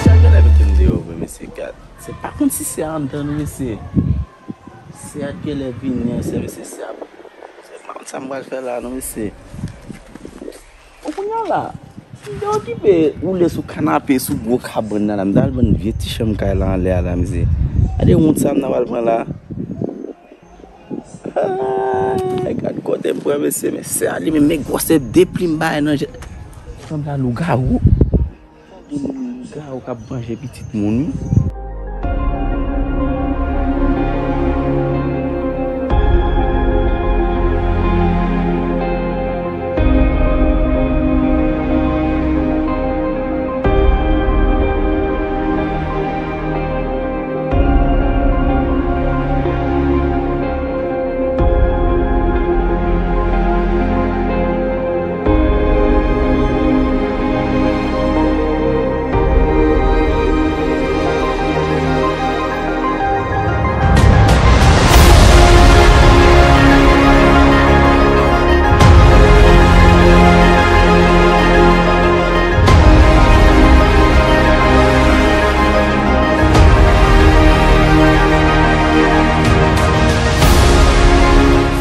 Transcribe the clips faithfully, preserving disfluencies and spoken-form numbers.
Sa genlè mete m deyò vre, mesye, gad. Se pa konn si se anndan, non, mesye. Se a genlè vini an, se, mesye, se a, se pa konn sa m pral fè la, non, mesye. Bon, kounye a la, m te okipe woule sou kanape, sou gwo kabann nan la. M t al pran vye ti chanm kay la anlè a la, mesye. Gade wont sa m nan pral pran la. Ay, gad kote m pran, mesye, mesye a li menm, men gwosè de plim bay nan je. Sanble a lougawou. Gade lougawou k ap manje pitit moun, wi.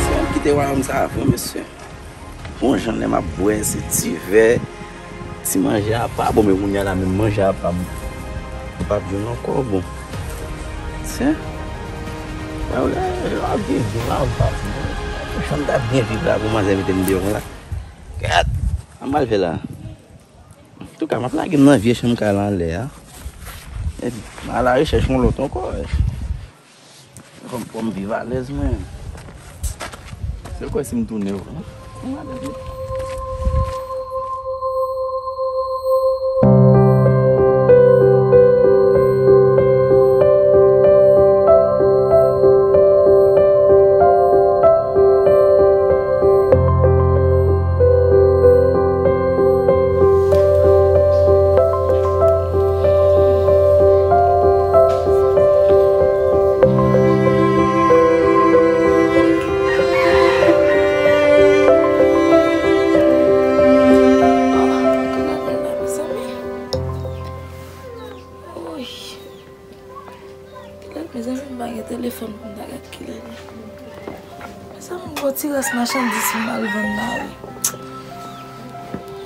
Se m kite wayòm sa a vre, mesye. Bon, jan lè m ap bwè, se ti vè, ti manje apa. Bon, men kounye a la, menm manje apa, m, m p ap jwenn ankò. Bon, se, wè, wè, lè w ap viv, viv la, w ap viv. Jan m t ap byen viv la, pou manzè mete m deyò konsa. Gad, sa m pral fè la. Antouka, m ap lage m nan vye chanm kay la anlè a. Epi, m al arechèch yon lòt ankò. Fò m, fò m viv alèz, mwen. Se kwè si m tounen vre, non? M alèz, wi. Telefòn pou m ta gad kilè l ye. Mezanmi, m gon ti rès machandiz pou m al vann la wi.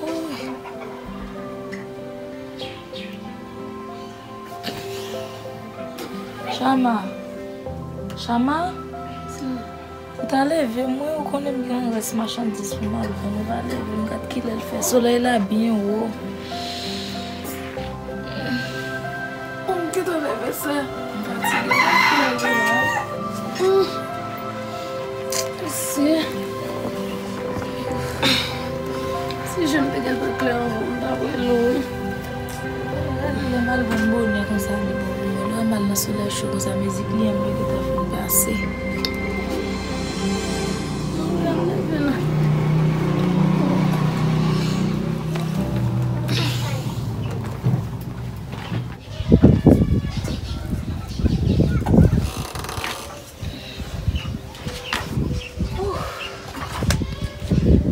Woy. Chama. Chama? Ou ta leve m wi, ou konnen m gen yon rès machandiz pou m al vann. Ou pa leve m, gad kilè l fè. Solèy la byen wo. Ou m kite w leve, sè. M fatige, m pa fè anyen la. Mesye. Si je m te gentan klè anvan, m ta rele w wi. Lè m al vann bonè konsa, li bon pou mwen. Lè m al nan solèy cho konsa, mezi kliyan m yo gentan fin pase.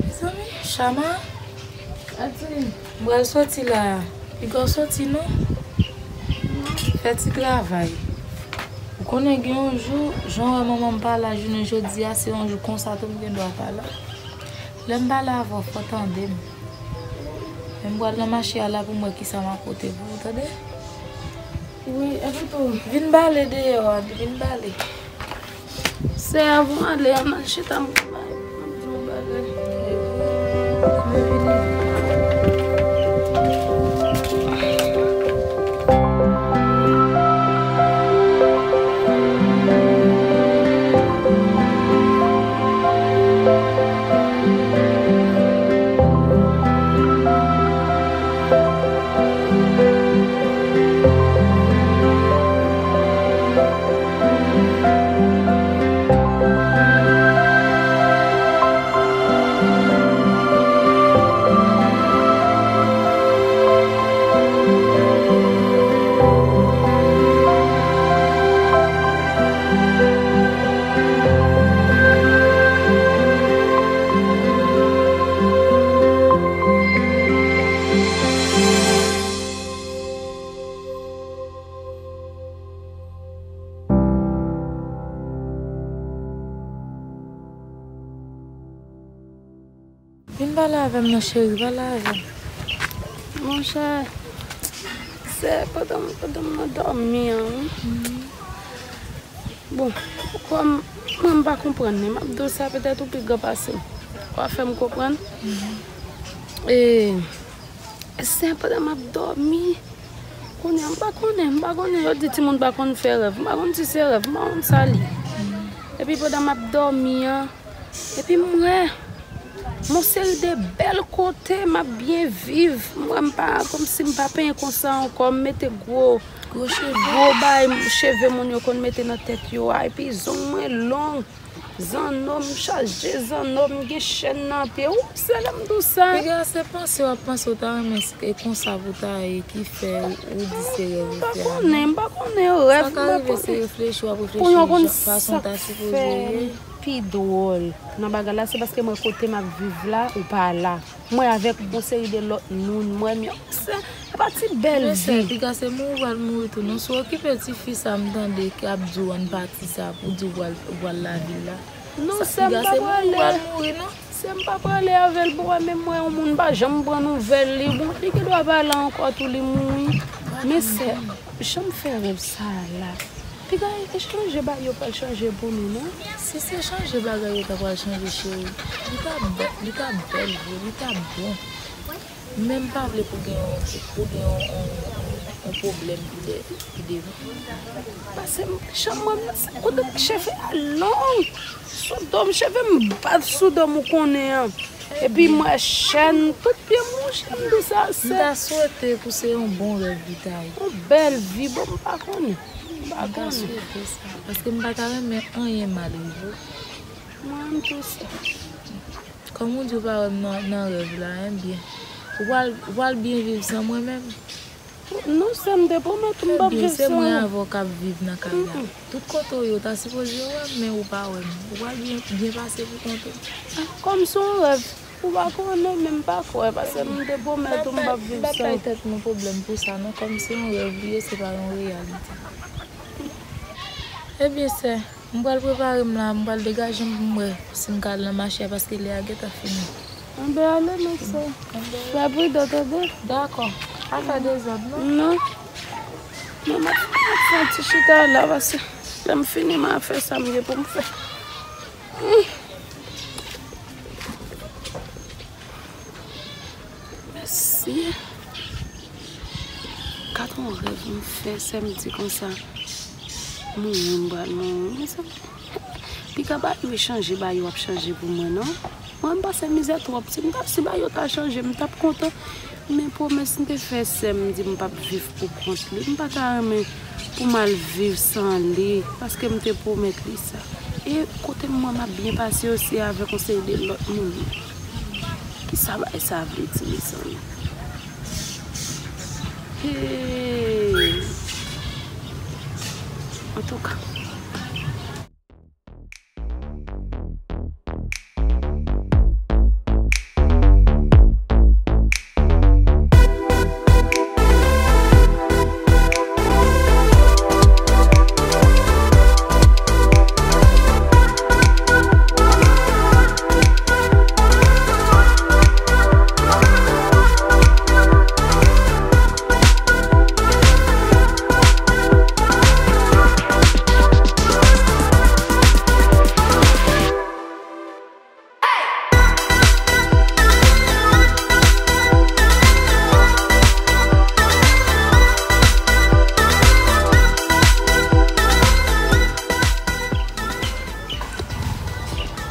Mezanmi, Chama. Ati. M pral soti la. Piga w soti non. Fè ti travay. Ou konnen gen yon jou, jan w wè manman m pa la jounen jodi a, se yon jou konsa tou m gen dwa pa la. Lè m pale avè w, fò w tande m. Men m pral nan mache a la pou m wè kisa m ap pote pou ou, tande? Wi, epi tou. Vin bale deyò a, vin bale. Sè, avan w ale, ann al chita m bay, m ap di w yon bagay. Vin pale avè m non, cheri, pale avè m. Monchè, sè, pandan, pandan m nan dòmi an, wi. Bon, kòm mwen m pa konprann li, m ap di w sa, petèt ou pi gran pase m. W a fè m konprann. E, sè, pandan m ap dòmi, kounye a, m pa konnen, m pa konnen, yo di timoun pa konn fè rèv. M pa konn si se rèv, m pa konn sa l ye. Epi pandan m ap dòmi an, epi m wè yon seri de bèl kote m ap byen viv. M wè m pa, kòmsi m pa penyen konsa ankò, m mete gwo, gwo cheve, gwo bagay, cheve moun yo konn mete nan tèt yo a, epi zong mwen long, zanno m chaje, zanno m gen chèn nan pye. Ou, sè, lè m di w sa. Piga, se panse w ap panse, w ta renmen s-, e konsa pou w ta ye ki fè ou di se rèv ou fè a non. M pa konnen, m pa konnen rèv, m pa konnen. Sa ka rive se reflechi w ap reflechi yon jan, fason w ta sipoze ye. Pi dwòl nan bagay la, se paske mwen kote m ap viv la, ou pa la. Mwen avèk yon seri de lòt moun, mwen menm, se, se pa ti bèl vi. Men sè, piga se mouri ou pral mouri tou non. Si w okipe tifi sa m tande k ap di w ann pati sa, pou di w pral, ou pral lavil la. Non, sè, m pa prale. Piga se mouri ou pral mouri non. Sè, m pa prale avè l, bon, wè, men mwen, yon moun pa janm pran nouvèl li, bon, li gen dwa pa la ankò tou, li mouri. Men sè, jan m fè rèv sa a la. Piga, e chanje bagay yo pral chanje pou nou, non? Si se chanje bagay yo ta pral chanje, cheri, li ta bè-, li ta bèl vre, li ta bon. Men m pa vle pou gen yon, pou gen yon, yon, yon pwoblèm pi de-, pi devan. Pase m, chanm mwen, kote cheve a long. Sou do m, cheve m bat sou do m, ou konnen an. Epi m wè chèn, tout pye m wouj, m di sa se. M ta swete pou se yon bon rèv li ta ye. Yon bèl vi, bon, m pa konnen. M pa konnen. M ta swete sa. Paske m pa ta renmen anyen mal rive w. Mwen menm tou se. Kòm ou di w pa wè m nan, nan rèv la, enbyen. Ou pral, ou pral byen viv san mwen menm. Non, sè, m te pwomèt ou m p ap viv san ou. Ebyen, se mwen avè w k ap viv nan kay la. Mm-mm. Tout kote w ye, w ta sipoze wè m, men ou pa wè m. Ou pral byen, byen pase pou kont ou. Kòm se yon rèv, ou pa konnen, men m pa kwè, paske m te pwomèt ou m p ap viv san ou. M p ap bay tèt mwen pwoblèm pou sa, non. Kòm se yon rèv li ye, se pa yon reyalite. Ebyen, sè, m pral prepare m la, m pral degaje m pou m wè si m ka al nan mache a, paske lè a gentan fini. Anben, ale, mèt sè. Fè pridan, tande? Dakò. Pa fè dezòd, non? Non. Non, m ap, m ap fè yon ti chita la, paske lè m fini, m a fè sa m gen pou m fè. Hmm. Mèsi. Gad yon rèv m fè, sè m di konsa. Mouri, m pral mouri. Mezanmi, piga ba yo chanje, ba yo ap chanje pou mwen, non? Mwen, m pase mizè twòp. Si m ta, si ba yo ta chanje, m t ap kontan. Men pwomès m te fè sè m, m di m p ap viv pou kont li. M pa ta renmen pou m al viv san li, paske m te pwomèt li sa. E kote m, mwen, m ap byen pase yo, se avèk yon seri de lòt moun. Kisa bagay sa vle di, mezanmi? Hey! Antouka.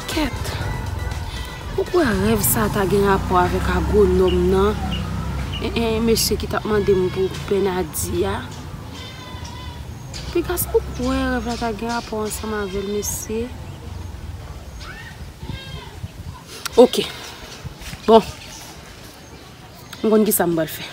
Kèt! Ou kwè rèv sa ta gen rapò avèk agwonòm nan? E, e, mesye ki t ap mande m pou pè Nadi a? Pigas, ou kwè rèv la ta gen rapò ansanm avè l, mesye? Oke. Bon. M konn kisa m pral fè.